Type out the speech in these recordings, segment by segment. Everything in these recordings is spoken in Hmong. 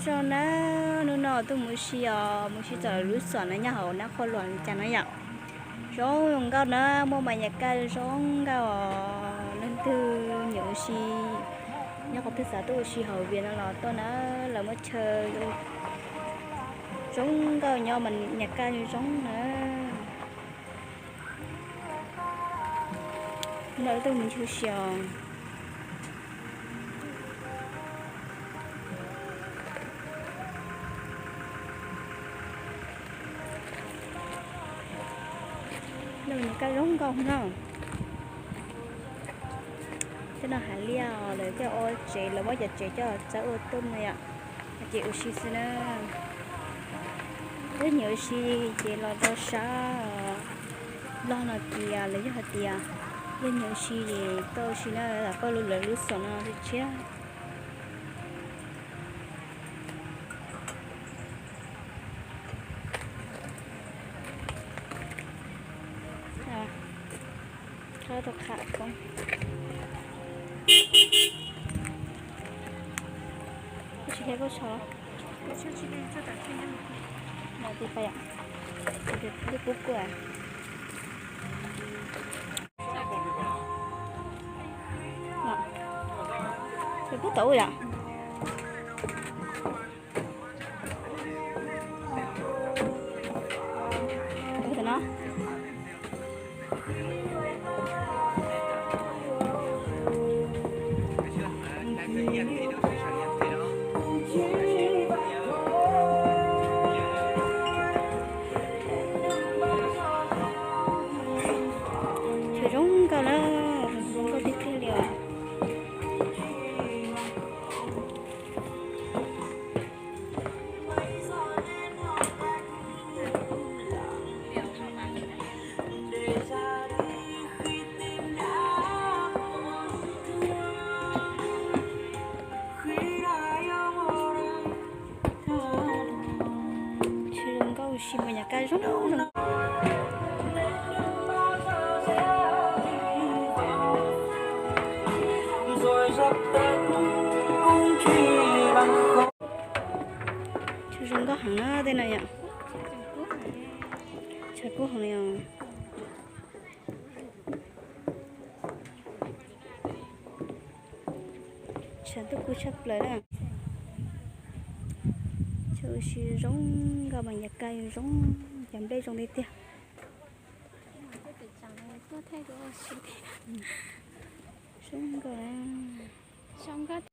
Zoo na, hnub no tuaj mus ua si os, mus ua si txog lub xom no nyob hauv Nab Qhua Luam li cas no yom. Zoo nkauj na, muaj mas nyam kaj zoo nkauj os. Leej twg nyiam ua si, nyob qhov twg xav tuaj ua si hauv Vias no los tuaj na, lawv muaj chaw zoo nkauj nyob mas nyam kaj zoo na. Lawv tuaj mus ua si os. Lawv nyam kaj zoo nkauj na. Tej no hav liaj os, lawv thiaj ua tsev, lawv muab cov tsev coj txawb ua tuaj no yom. Ces ua si xwb na. Leej twg nyiam ua si ces los rau sab os. Nplog no tias lawv yog hais tias yog nyiam ua si ces tuaj ua si na, lam pab lub lawv lub xom no tshiab. Khab tau qham koob. Tsis thiab koj tsho los? Tis pa yom. Lub pub tau yom. Tus no. Chaw zoo nkauj na, zoo nkauj tiag tiag li os. Tsis zoo nkauj ua si mas nyam kaj zoo zoo. Tsis zoo nkauj heev na tej no yom. Tshav kub heev li os. Tshav ntuj kub tshaj plaws na. Chaw ua si zoo nkauj mas nyam kaj zoo, cov nplej zoo tiag tiag. Zoo nkauj.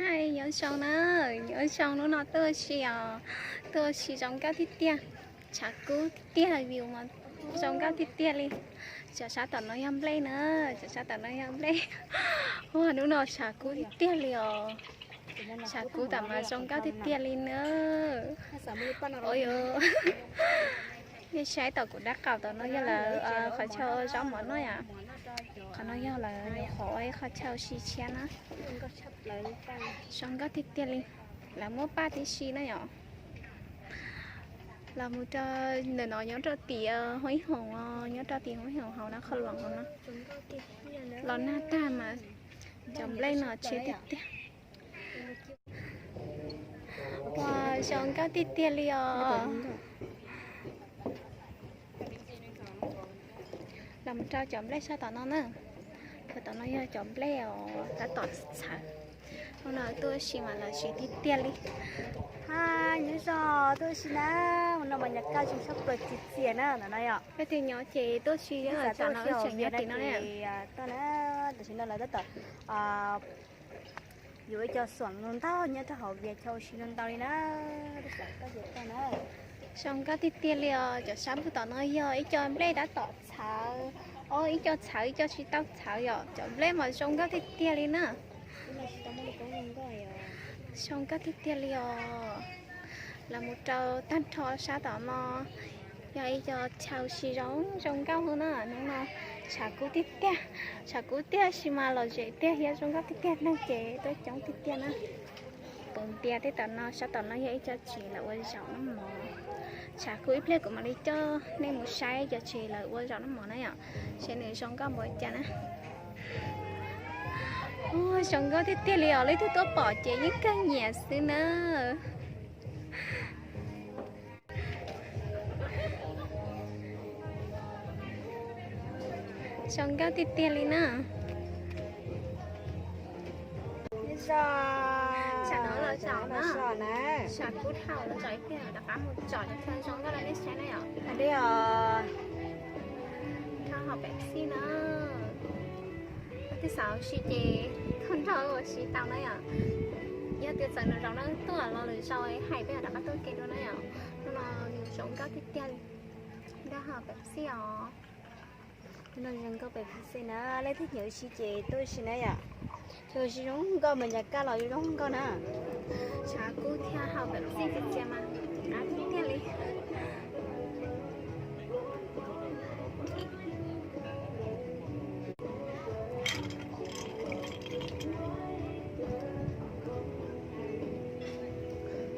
Hais nyob zoo na, nyob zoo, hnub no tuaj ua si os, tuaj ua si zoo nkauj tiag tiag, tshav kub tiag tiag, view mas zoo nkauj tiag tiag li. Cov sab tom no yog nplej na, cov sab tom no yog nplej. Ua hnub no tshav kub tiag tiag li os, tshav kub tom mas zoo nkauj tiag tiag li na. Ua yog nej saib tom kuv dab qaum tom no yog lawv qhov chaw zaub mov noj yom. Qhov no yog lawv nyuam qhuav ua ib qho chaw ua si tshiab na. Zoo nkauj tiag tiag li. Lawv muab paj tib si na yom. Los mus rau ntawm no nyob rau tim Hoob Ib Hoom, nyob rau tim Hoob Ib Hoom hauv Nab Qhua Luam hauv no. Los nag tag mas cov nplej no tshiab tiag tiag. Ua zoo nkauj tiag tiag li os. Los mus rau cov nplej sab tom no na. Cov tom no yog cov nplej os, tab tom txhawv. Hnub no tuaj ua si mas los siv tiag tiag li. Hais nyob zoo, tuaj ua si na, hnub no mas nyam kaj zoo tshaj plaws txias txias na ntawm no yom. Leej twg nyob ces tuaj ua si, tam no tseem nyob tim no na. Tam sim no lawv tab tom yuav ib co xuam no ntau nyob rau hauv Vias chaw ua si no ntau li na. Zoo nkauj tiag tiag li os, cov sab npuj tom no yog ib co nplej tab tom txhawv, o ib co txhawv ib co tsis tau txhawv yom, cov nplej mas zoo nkauj tiag tiag li na. Zoo nkauj tiag tiag li os. Los mus rau tag nrho sab tom no yog ib co chaw ua si zoo zoo nkauj na. Hnub no tshav kub tiag tiag, tshav kub tiag sis mas lom zem tiag thiab zoo nkauj tiag tiag, neeg ces tuaj coob tiag tiag na. Kuv ntias tej tom no, sab tom no yog ib co tsev lawv ua zaum noj mov. Tshav kub ib pliag kuv mam li coj nej mus saib cov tsev lawv ua zaum noj mov na yom, seb nws zoo nkauj npaum cas na. Ua zoo nkauj tiag tiag li os, leej twg tuaj pom ces yeej kawg nyiam xwb na. Zoo nkauj tiag tiag li na. Tsam no los tsom na, tsam kub dhau los tsom ib pliag rov qab mus tsom cov chaw zoo nkauj rau nej saib na yom. Li os, thaj hauv Pepsi na. Twb xav ua si ces koj nrog ua si tau na yom. Yog tias txawm nws zaum no tuaj los lwm zaus hais peb rov qab tuaj ke dua na yom. Hnub no nws zoo nkauj tiag tiag li. Thaj hauv Pepsi os. Hnub no zoo nkauj Pepsi na, leej twg nyiam ua si ces tuaj ua si na yom. Chaw ua si zoo nkauj, mas nyas kaj los zoo nkauj na. Tshav kub thiab hauv Pepsi txias txias mas av tiag tiag li.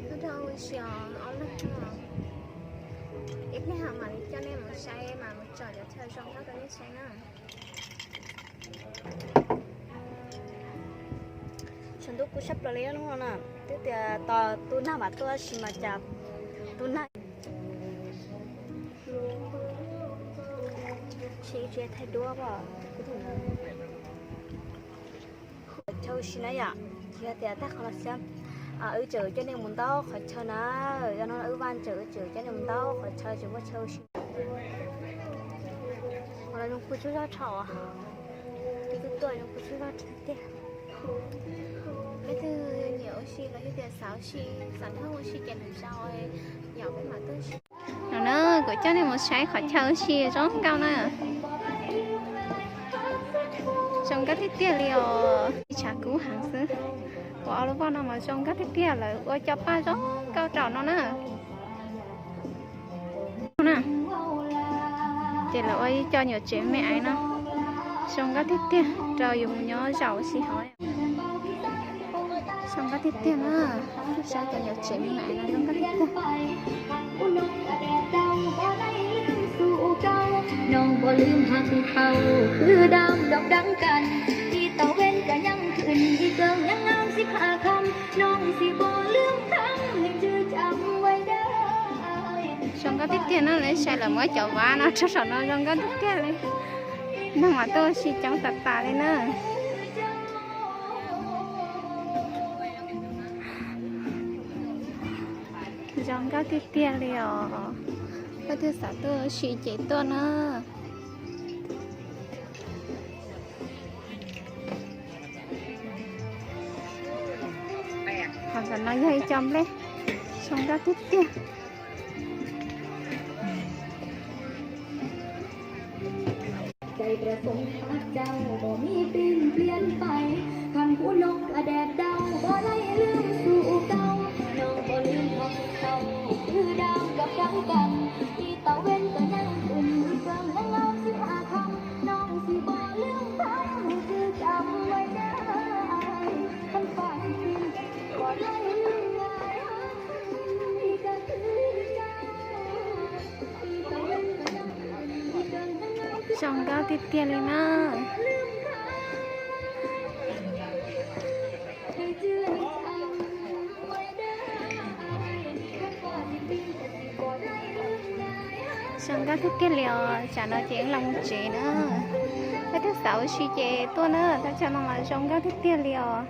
Tuaj nrog ua si os ob leeg no. Ib pliag mam li coj nej mus saib mas mus tsom cov chaw zoo nkauj rau nej saib na. Tshav ntuj kub sab plaws li hnub no na, twb tias tos tu nag mam tuaj tab sis mas cas tu nag. Tsis tsis thaij duab os. Qhov chaw ua si na yom, yog tias tag qhov no xwb, wb tseem coj nej mus ntau qhov chaw na. Yog no wb vaj tseem, wb tseem coj nej mus ntau qhov chaw tseem muaj chaw ua si. Qhov no zoo kub tsuag zog dhau, ib tug tuaj zoo kub tsuag zog tiag. Leej twg nyiam ua si los yog tias xav ua si, xav nrog ua si ces lwm zaus yom peb mam tuaj ua si. No na, kuv coj nej mus saib qhov chaw ua si zoo nkauj na. Zoo nkauj tiag tiag li os, tshav kub heev xwb. Kuv ob lub vaj no mas zoo nkauj tiag tiag, lawv ua cov paj zoo nkauj rau no na. Ces lawv ua ib co nyuam tsev me me aiv no, zoo nkauj tiag tiag rau yus mus nyob zaum ua si hauv. Zoo nkauj tiag tiag na, saib cov nyuam tsev me me aiv no zoo nkauj tiag tiag. Zoo nkauj tiag tiag na, lawv saib lawv muab cov vab no rau saum no zoo nkauj tiag tiag li. Neeg mas tuaj ua si coob tas tas li na. Zoo nkauj tiag tiag li os. Koj twb xav tuaj ua si ces tuaj na. Qhov ntawm no yog ib co nplej, zoo nkauj tiag tiag. Zoo nkauj tiag tiag li na. Zoo nkauj tiag tiag li os, tsam no ces los mus tsev na. Koj twb xav ua si ces tuaj na, thaj chaw no mas zoo nkauj tiag tiag li os.